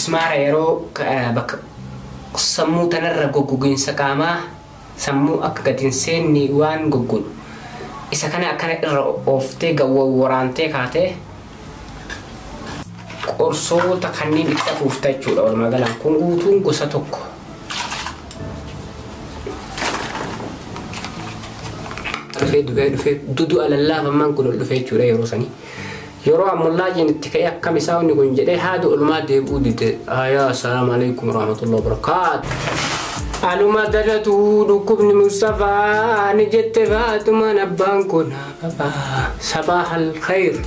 Bismaara yeroo bakka sammuu tanarra goggogiinsa qaamaa sammuu akka gadi hin seenne waan goggodhu. Isa kana akkana irra ooftee waraantee kaatee qorsoota kanneen itti afuufta jechuudha walumaa galaan. Kun guutuun gosa tokko. Dhufee dhufee dhufee dudu'a lallaafamaan kun ol dhufee jechuudha yeroo sanii. Yeroo ammullaa jeen itti ka'ee akkam isaa wanni kun jedhee haada olumaa deebi'uu dide. Ayaa assalaamu alaikum warahmatullahi wabarakaatu. Aluma dalatuu dhukkubni Mustafaa ni jette Faatumaan abbaan koo naaf hafaa. Sabaa al khayr.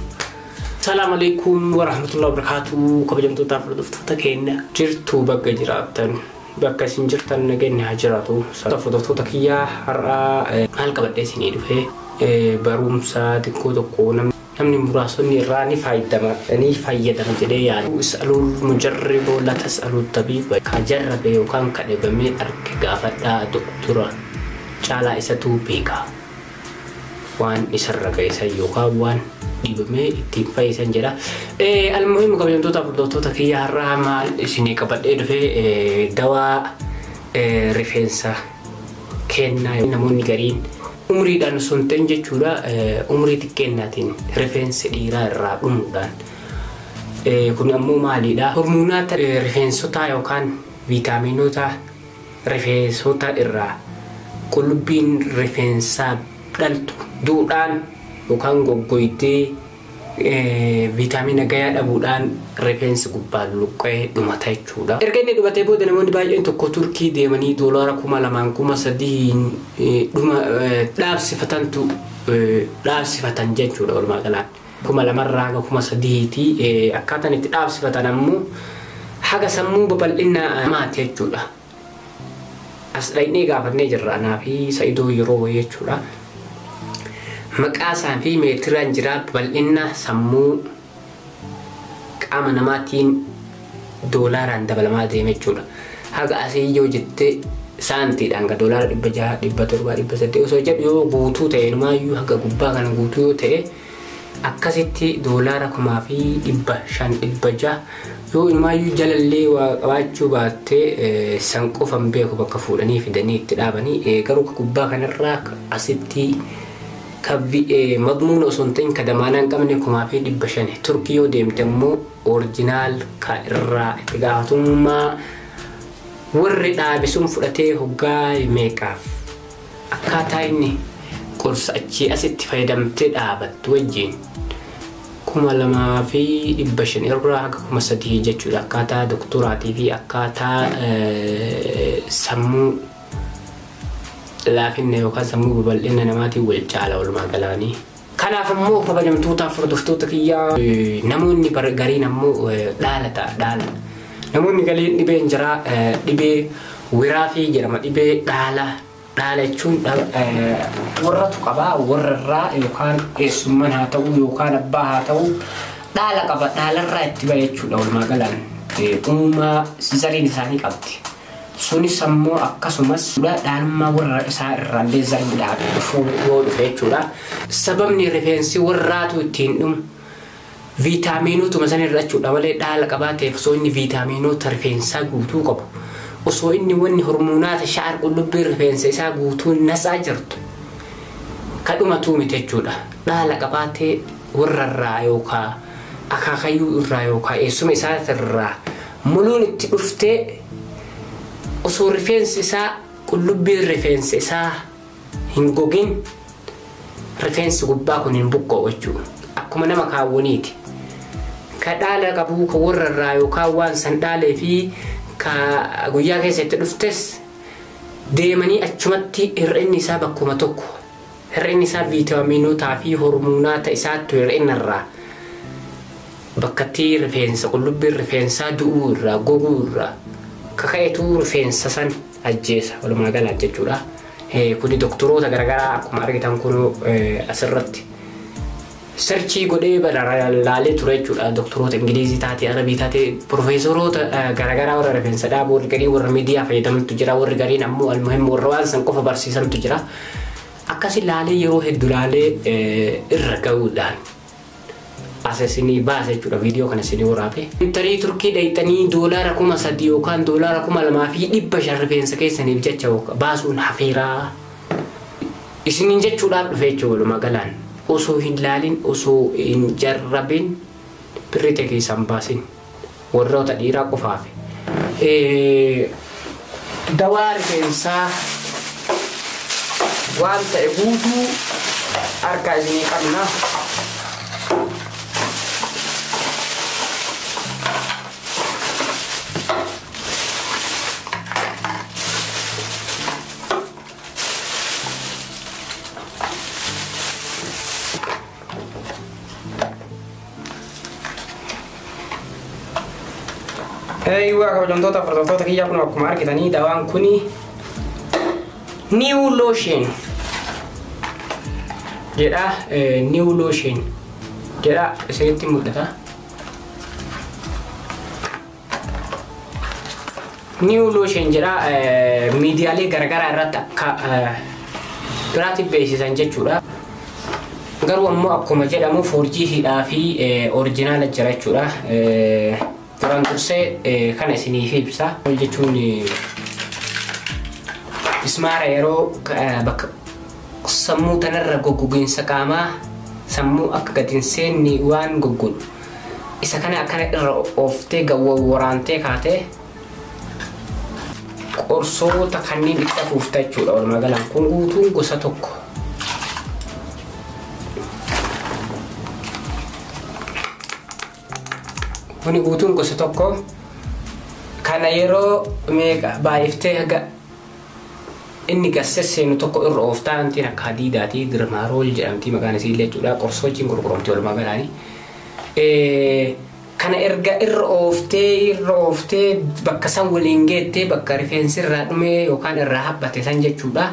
Salaamu alaikum warahmatullahi wabarakaatu. Kabajamtootaaf hordoftoota keenya jirtu bakka jiraattan. Bakka isin jirtan nageenyi haa jiraatu. Hordoftoota kiyyaa har'aa maal qabadhee isinii dhufee barumsa xiqqoo tokko namni muraasonni irraa ni fayyadama ni fayyadama jedhee yaada. Is'alul mujarriboo la tas'aluu tabiiba. Ka jarrabe yookaan ka dhibamee arge gaafadhaa doktora caalaa isatu beeka. Waan isarra geessan yookaan waan dhibamee ittiin fayyisan jedha. Almuhiim kabajamtoota hordoftoota kiyyaa har'aa maal isinii qabadhee dhufee dawaa rifeensa kennaa namoonni gariin umriidhaan osoo hin ta'in jechuudha umrii xiqqeennaatiin rifeensi dhiiraa irraa dhumuudhaan. Kun ammoo maalidha? Hormoonaata rifeensotaa yookaan viitaaminoota rifeensota irraa qullubbiin rifeensaa dhaltu duudhaan yookaan goggoytee viitaamina gayaa dhabuudhaan rifeensi gubbaan luqqa'ee dhumata jechuudha. Erga inni dhumatee booda namoonni baay'een tokko Turkii deemanii doolaara 2000 3000 dhuma dhaabsifatantu dhaabsifatan jechuudha walumaa galaan. 2000rraa haga 3000ti akkaataan itti dhaabsifatan ammoo haga sammuu babal'ina namaati jechuudha. As dhaqnee gaafannee jirra anaa fi Sa'idoo yeroo wayii jechuudha. Maqaa isaa fi meetiraan jira babal'ina sammuu qaama namaatiin doolaaraan dabalamaa deema jechuudha. Haga asii yoo jette saantiidhaan ga doolaara 600, 700, 800 osoo jedhu yoo guutuu ta'e inumaayyuu haga gubbaa kana guutuu yoo ta'e akkasitti doolaara 1500, 600 yoo inumaayyuu jalallee waa qabaachuu baattee san qofan beeku bakka fuudhanii fidanii itti dhaabanii garuu gubbaa kanarraa asitti madmuuna osoo hin ta'in ka damaanaa hin qabne 1500. Turkii yoo deemte immoo orijinaal ka irraa itti gaafatamummaa warri dhaabe sun fudhatee hoggaa meeqaaf akkaataa inni qorsa achii asitti fayyadamtee dhaabattu wajjin 2500 irraa haga 3000 jechuudha. Akkaataa doktoraatii fi akkaataa sammuu laafinna yookaan sammuu babal'ina namaatiin wal caala walumaa galaanii. Kanaaf ammoo kabajamtootaaf hordoftoota kiyyaa namoonni gariin ammoo dhaala ta'a dhaala. Namoonni galiin dhibeen jira dhibee wiraafii jedhama dhibee dhaala. Dhaala jechuun warratu qabaa warrarraa yookaan eessummaan haa ta'u yookaan abbaa haa ta'u dhaala qaba dhaalarraa itti bahe jechuudha walumaa galaan. Uumaa zariin isaanii qabdi. Sunis ammoo akkasumas dhaalummaa warra isaa irraallee zariidhaan dhufuu yoo dhufe jechuudha. Sababni rifeensi warraatu ittiin dhumu viitaamiinootuma san irra jechuudha malee dhaala qabaateef osoo inni viitaamiinoota rifeensaa guutuu qabu. Osoo inni wanni hormoonaata sha'ar qullubbii rifeensa isaa guutuu nasaa jirtu kadhumatuu miti jechuudha. Dhaala qabaatee warrarraa yookaan akaakayyuu irraa yookaan eessuma isaatirraa muluun itti dhuftee osoo rifeensi isaa qullubbiin rifeensa isaa hin gogin rifeensi gubbaa kun hin buqqa'u jechuudha. Akkuma nama kaawwaniiti. Ka dhaala qabuu ka warrarraa yookaan waan san dhaalee fi ka guyyaa keessa itti dhuftes deemanii achumatti hir'inni isaa bakkuma tokko. Hir'inni isaa viitaaminotaa fi hormoonaata isaattu hir'inarraa bakkatti rifeensa qullubbiin rifeensaa du'uu irraa goguu irraa kaka'etu rifeensa san ajjeesa walumaa galaan jechuudha. Kuni doktoroota garaagaraa akkuma argitan kun asirratti sarchii godhee laalee ture jechuudha. Doktoroota Ingilizii taatee Arabii taatee profeesoroota garaagaraa warra rifeensa dhaabu warri garii warra miidiyaa fayyadamantu jira warri gariin ammoo almuhim warra waan san qofa barsiisantu jira. Akkasi laalee yeroo hedduu laalee irra ga'uudhaan As isinii baase jechuudha viidiyoo kana isinii waraabe. Tarii Turkii dhayxanii $3,000 yookaan $2,500 rifeensa keessaniif jecha baasuun hafeeraa. Isiniin jechuudhaaf dhufe jechuudha walumaa galaan. Osoo hin laalin osoo hin jarrabin birrii ta'e keessaan baasin warroota dhiiraa qofaaf. Dawaa rifeensaa waan ta'e guutuu harkaa isinii qabna. Eeyyuu kabajamtoota hordoftoota kiyyaa kun akkuma argitanii dawaan kuni New Lotion jedha. New Lotion jedha isinitti mul'ata. New Lotion jedha miidiyaalee garaagaraa irratti akka biraatti beeksisan jechuudha. Garuu ammoo akkuma jedhamu 4G hidhaa fi orijinaala jira jechuudha. Duraan dursee kana isiniif ibsa. Jechuun ismaara yeroo bakka sammuu tanarra goggogiinsa qaamaa sammuu akka gadi hin seenne waan goggogu. Isa kana akkana irra ooftee waraantee kaatee qorsoota kanneen itti afuufta jechuudha. Walumaa galaan kun guutuun gosa tokko. Kuni guutuun gosa tokko. Kana yeroo meeqa baay'iftee haga inni gassee seenu tokko irra ooftaa wanti akka hadiidaati dirmaarool jedhamti maqaan isii illee jechuudha. Qorsoo wajjin gurguramti walumaa galaani. Kana erga irra ooftee bakka san waliin geettee bakka rifeensi irraa dhumee yookaan irraa haphate san jechuudha.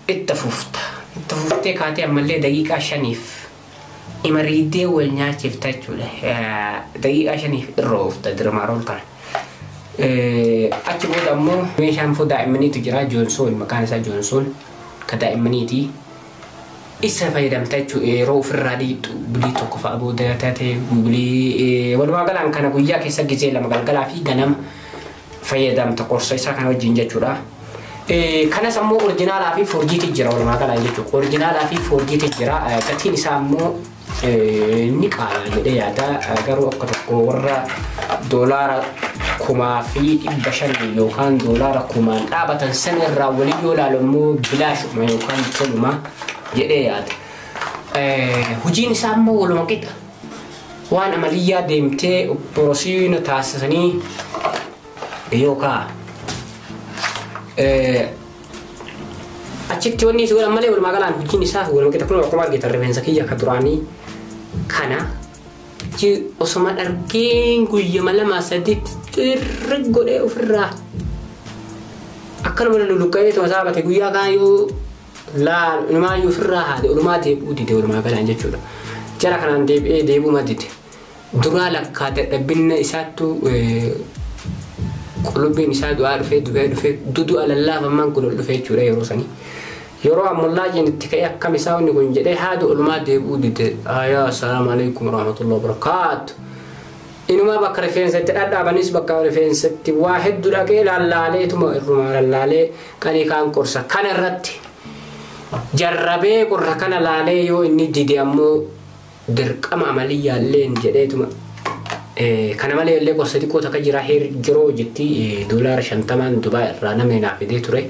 Itti afuufta. Itti afuuftee kaatee ammallee daqiiqaa 5 imariidee wal nyaachifta jechuudha. Daqiiqaa 5 irra oofta dirmaarool kana. Achi booda ammoo meeshaan foo daa'immaniitu jira Joonsoon maqaan isaa Joonsoon ka daa'immaniiti. Isa fayyadamta jechuudha yeroo ofirraa dhiqxu bulii tokko fa'a booda taate bulii walumaa galaan kana guyyaa keessa gizee 2 galgalaa fi ganama fayyadamta qorsa isaa kana wajjin jechuudha. Kanas ammoo orijinaalaa fi 4G'ti jira walumaa galaan jechuudha. Orijinaalaa fi 4G'ti jira. Gatiin isaa ammoo ni qaala jedhee yaada. Garuu akka tokko warra $1,500 yookaan $1,000 dhaabatan sana irraa waliin yoo ilaalu immoo bilaashuma yookaan toluma jedhee yaada. Hojiin isaa immoo waluma qixa. Waan amaliyyaa deemtee opereeshinii taasisanii yookaan achitti wanni si godhan malee walumaa galaan hojiin isaa waluma qixa. Kun akkuma argitan rifeensa kiyya akka duraanii kana osoma dhargeen guyyama 2 3 xirri godhee ofirraa akkanuma lulluqqa'ee tuma saabate guyyaa kaan yoo laal inumaayyuu ofirraa haade olumaa deebi'uu dide walumaa galaan jechuudha. Jara kanaan deebi'ee deebi'uma dide. Duraa lakkaa dadhabbinna isaattu qulubbiin isaa du'aa dhufee dhufee dudu'a lallaafamaan kun ol dhufee jechuudha yeroo sanii. Yeroo ammullaa itti ka'ee akkam isaa wanni kun jedhee haadu olumaa deebi'uu dide. Ayaa assalaamu alaikum warahmatullahi wabarakaatu. Inumaa bakka rifeensatti dhadhaabanis bakka rifeensatti waa hedduu dhaqee lallaaleetuma irrumaa lallaalee qanii kaan qorsa kana irratti jarrabee qorra kana laalee yoo inni dide ammoo dirqama amaliyyaalleen jedheetuma. Kana malee illee qorsa xiqqoo takka jira heer jiroo jetti $50 Dubaay irraa namni naaf fidee ture.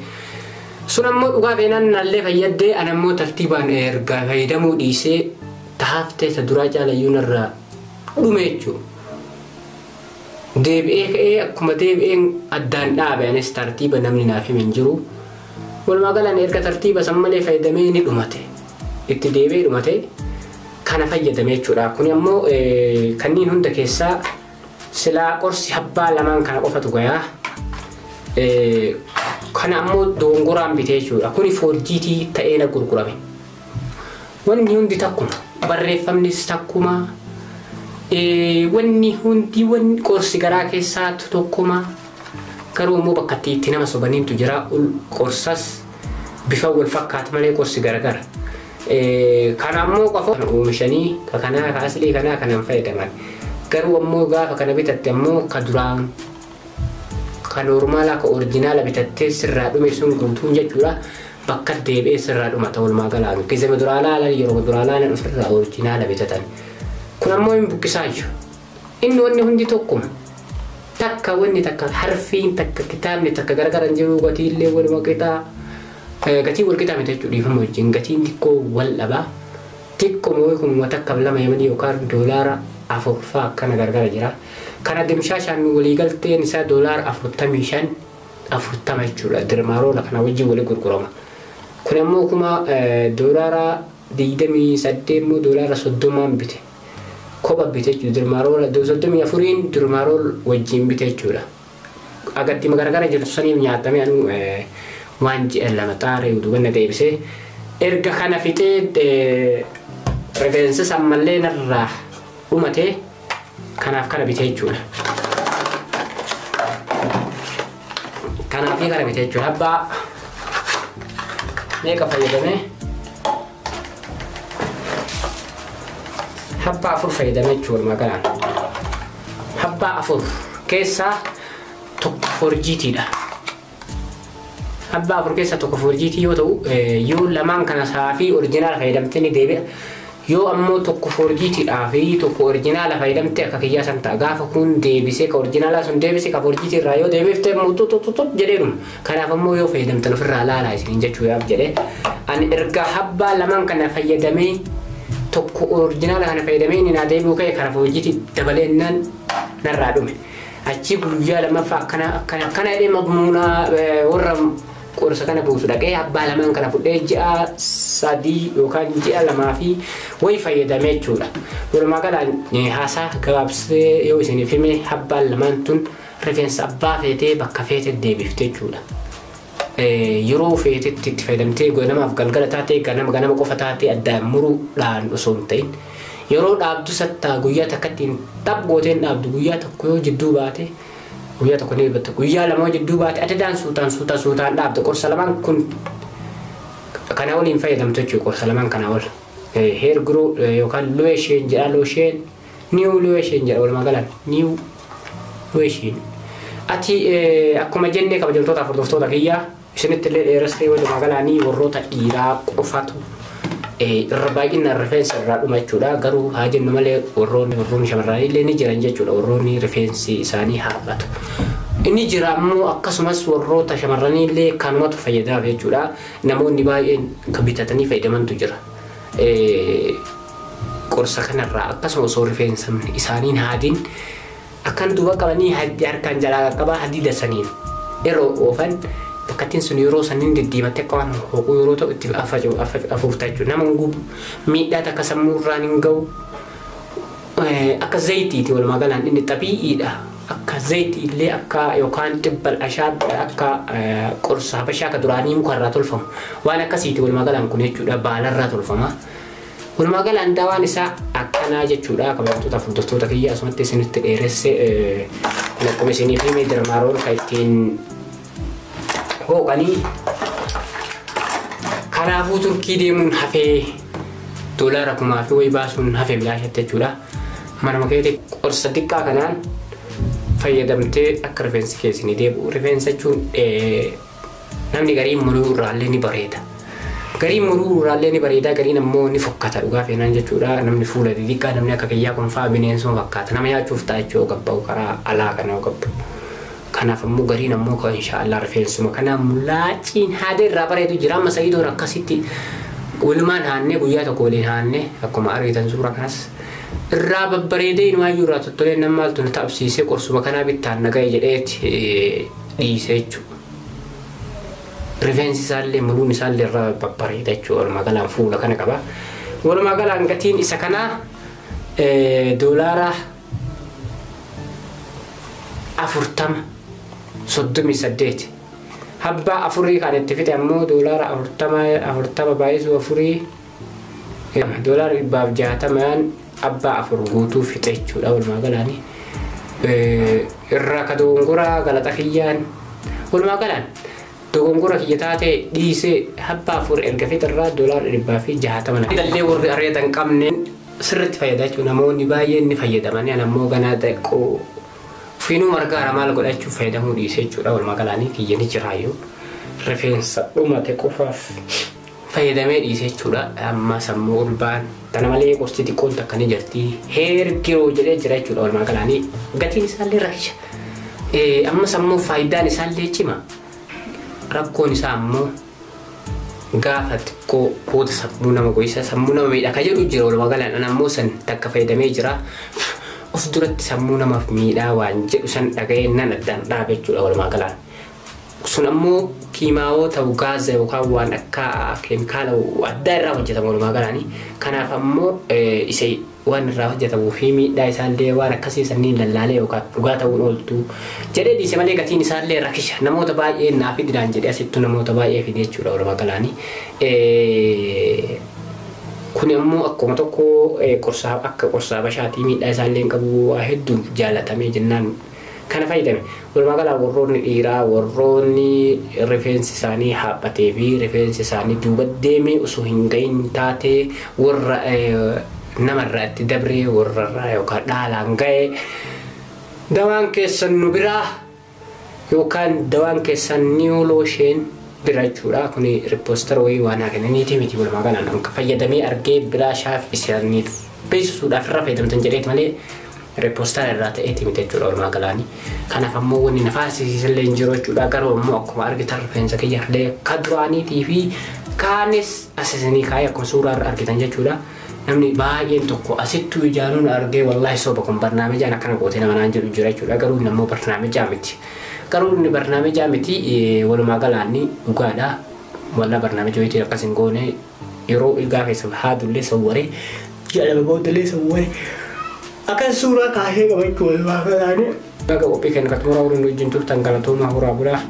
Sun ammoo dhugaa feenaan nallee fayyadde an ammoo tartiibaan erga fayyadamuu dhiisee taaftee ta duraa caalayyuu narraa dhume jechuudha. Deebi'ee ka'ee akkuma deebi'een addaan dhaabe anis tartiiba namni naaf hime hin jiru. Walumaa galaan erga tartiiba san malee fayyadamee ni dhumate. Itti deebi'ee dhumate kana fayyadame jechuudha. Kuni ammoo kanneen hunda keessaa silaa qorsi habbaa lamaan kana qofatu gayaa. Kana ammoo dongoraan bitee jechuudha. Kuni 4G ta'ee na gurgurame. Wanni hundi takkuma. Barreeffamnis takkuma. Wanni hundi wanni qorsi garaa keessaatu tokkuma. Garuu immoo bakka itti nama sobaniintu jira. Qorsas bifa wal fakkaatu malee qorsi garagara. Kana ammoo qofa oomishanii kanaa ka aslii kanaa kanan fayyadaman. Garuu ammoo gaafa kana bitatte ammoo ka duraan ka noormaalaa ka orijinaala bitattee sirraa dhume sun guutuun jechuudha. Bakka deebi'ee sirraa dhumata walumaa galaan. Gizema duraa laalan yeroo duraa laalan ofirraa orijinaala bitatan. Kun ammoo hin buqqisaayyuu. Inni wanni hundi tokkuma. Takka wanni takka harfiin takka kitaabni takka gargar hin jiru gatiillee waluma qixaa. Gatii wal qixaa miti jechuudha dhiifama wajjin gatiin xiqqoo wal dhabaa. Xiqqoo moo'ee kun takka lama yamanii yookaan $4 fa'aa akkana gargara jira. Kana dimshaashaan waliigalteen isaa $45 40 jechuudha. Dermaroller kana wajjin walii gurgurama. Kun ammoo kuma $28 immoo $30 bite. Kopha bite jechuudha. Dermaroller 34 dermaroller wajjin bite jechuudha. Agatti gargara jirtu saniif nyaatamee anuu waan ji'a lama xaaree duubanna deebisee erga kana fixee rifeensa sammallee narraa dhumatee kanaaf kana bitee jechuudha. Kanaaf kana bitee jechuudha. Abbaa meeqa fayyadamee? Habbaa 4 fayyadamee jechuudha maqaan. Habbaa 4 keessaa tokko forjiitiidha. Habbaa 4 keessaa tokko forjiitii yoo ta'u yoo lamaan kana saafii orijinaala fayyadamtee ni deebi'a. Yoo ammoo tokko forjiitiidhaa fi tokko orijinaala fayyadamtee akka kiyyaa san ta'a. Gaafa kun deebisee ka orijinaalaa sun deebisee ka forjiitii irraa yoo deebifte mututututu jedheedhuma. Kanaaf ammoo yoo fayyadamtan ofirraa laalaa isiniin jechuudhaaf jedhee. Ani erga habbaa lamaan kana fayyadamee tokko orijinaala kana fayyadamee inni naa deebi'u ka'e kana forjiitii dabaleennaan narraa dhume. Achi guyyaa lammaffaa akkana akkana akkana jedhee maqmuunaa warra qorsa kana buusu dhaqee abbaa lamaan kana fudhee ji'a 3 yookaan ji'a 2 fi wayi fayyadamee jechuudha. Walumaa galaan haasaa gabaabsee yoo isiniif hime abbaan lamaan tun rifeensa abbaa feetee bakka feete deebifte jechuudha. Yeroo feetetti itti fayyadamtee ganamaaf galgala taatee ganama ganama qofa taatee addaan muruudhaan osoo hin ta'in yeroo dhaabdu sattaa guyyaa takkatti xaph gooteen dhaabdu guyyaa tokko yoo jidduu baate guyyaa tokko ni batte guyyaa lama jidduu baate adadaan suutaan suutaan suutaan dhaabdu qorsa lamaan kun kana waliin fayyadamtu jechuudha qorsa lamaan kana wal hair grow yookaan lotion jedha lotion new lotion jedha walumaa galaan new lotion ati akkuma jennee kabajamtoota hordoftoota kiyyaa isinitti illee dheerastee walumaa galaanii warroota dhiiraa qofatu irra baay'inaan rifeensa irraa dhuma jechuudha. Garuu haa jennu malee warroonni shamarranii illee ni jiran jechuudha. Warroonni rifeensi isaanii haadhatu. Inni jira ammoo akkasumas warroota shamarranii illee kanumatu fayyadaaf jechuudha. Namoonni baay'een kan bitatanii fayyadamantu jira. Qorsa kanarraa akkasuma osoo rifeensa isaaniin haadiin akkan duuba qabanii harkaan jalaa qaqqabaa hadiida saniin yeroo oofan bakkattiin sun yeroo saniin diddiimattee akka waan hooquu yeroo ta'u itti afuufta jechuudha. Nama hin gubu miidhaa takka sammuu irraan hin ga'u akka zayitiiti walumaa galaan inni xabii'iidha. Akka zayitii illee akka yookaan xibbal ashaa akka qorsa habashaa akka duraanii mukarraa tolfamu waan akkasiiti walumaa galaan kun jechuudha baalarraa tolfama. Walumaa galaan daawaan isaa akkanaa jechuudha kabajamtoota hordoftoota kiyya asumatti isinitti dheeresse akkuma isiniif hime dermaroller kan ittiin hooqanii kanaafuu Turkii deemuun hafee $1000 fi wayi baasuun hafee bilaashatti jechuudha. Manuma keetti qorsa xiqqaa kanaan fayyadamtee akka rifeensi keessi deebi'u. Rifeensa jechuun namni gariin muruu irraallee ni bareeda. Gariin muruu irraallee ni bareeda gariin ammoo ni fokkata dhugaa feenaan jechuudha. Namni fuula xixiqqaa namni akka kiyyaa kun fa'aa bineensuma fakkaata. Nama nyaachuuf ta'a jechuudha gabba'u karaa alaa kana gabba'u. Kanaaf ammoo gariin ammoo kan inshaallah rifeensuma kana mulaaciin haadha irraa bareedu jira. Amma sayidoon akkasitti walumaan haannee guyyaa tokko waliin haannee akkuma argitan suuraa kanas irraa babbareedee inumaayyuu irraa tottolee nama maaltu na taabsiisee qorsuma kanaa bittaan naga'e jedheeti dhiise jechuudha. Rifeensi isaallee muluun isaallee irraa babbareeda jechuudha. Walumaa galaan fuula kana qaba. Walumaa galaan gatiin isa kanaa $40 38 habbaa 4 kan itti fixe ammoo $40 baay'isuu 4 $160 abbaa 4 guutuu fixe jechuudha. Walumaa galaanii irraa ka dogongoraa galata kiyyaan walumaa galaan Dogongora kiyya taate dhiisee habbaa afur erga fixirraa $160. Dallee warri areeda hin qabne sirriitti fayyada jechuudha. Namoonni baay'een ni fayyadaman. Ani ammoo ganaa xiqqoo ofiinuu margaara maal godhachuuf fayyadamuu dhiisee jechuudha. Walumaa galaanii kiyya ni jiraayyuu rifeensa dhumate qofaaf fayyadamee dhiisee jechuudha. Amma sammuu ulbaan tana malee gosti xiqqoon takka ni jirti. Heergiroo jedhee jira jechuudha. Walumaa galaanii gatiin isaallee rakkisha. Amma sammuu faayidaan isaallee cima. Rakkoon isaa ammoo gaafa xiqqoo booda sammuu nama goisa sammuu nama miidha ka jedhu jira. Walumaa galaan ammoo san takka fayyadamee jira. Of duratti sammuu namaaf miidhaa waan jedhu san dhaga'ee nan addaan dhaabe jechuudha. Walumaa galaan. Sun ammoo kiimaawoo ta'u gaaza yookaan waan akka keemikaala addaa irraa hojjetamu walumaa galaanii. Kanaaf ammoo isa waan irraa hojjetamuu fi miidhaa isaallee waan akkasii sanniin lallaalee yookaan dhugaa ta'uun ooltu jedhee dhiise malee gatiin isaallee rakkisha. Namoota baay'ee naaf fididaan jedhee asittuu namoota baay'ee fide jechuudha walumaa galaanii. Kun ammoo akkuma tokko qorsaa akka qorsaa bashaatii miidhaa isaallee hin qabu waa hedduun jaalatamee jennaan kana fayyadame. Walumaa galaa warroonni dhiiraa warroonni rifeensi isaanii haaphatee fi rifeensi isaanii duuba deemee osoo hin gahin taatee warra namarraa itti dabree warrarraa yookaan dhaalaan ga'e dawaan keessan nu biraa yookaan dawaan keessan niyooloosheen bira jechuudha. Kun riippoostara wayii waan haa kennaniiti miti. Walumaa galaan akka fayyadamee argee biraa shaaf isaaniif beeksisuudhaaf irra fayyadamtan jedheet malee riippoostara irraa ta'eeti miti jechuudha walumaa galaanii. Kanaaf ammoo wanni na faarsiisillee hin jiru jechuudha. Garuu ammoo akkuma argitan rifeensa kiyyaallee akka duraaniitii fi kaanis asisanii kaayee akkuma suuraa irra argitan jechuudha. Namni baay'een tokko asittuu ijaanuun argee wallaahi soba kun barnaamijaan akkana gootee nama naan jedhu jira jechuudha. Garuu inni ammoo barnaamijaa miti. Garuu inni barnaamijaa miti walumaa galaanni dhugaadha. Wallaa barnaamija wayitiin akkas hin goone yeroo gaafa isa haadullee sawwaree jedhama boodallee sawwaree akkas suuraa kaasee qabachuu walumaa galaanii. Baga qophii kennu katumuraa waliin wajjin turtan galatooma horaa bulaa.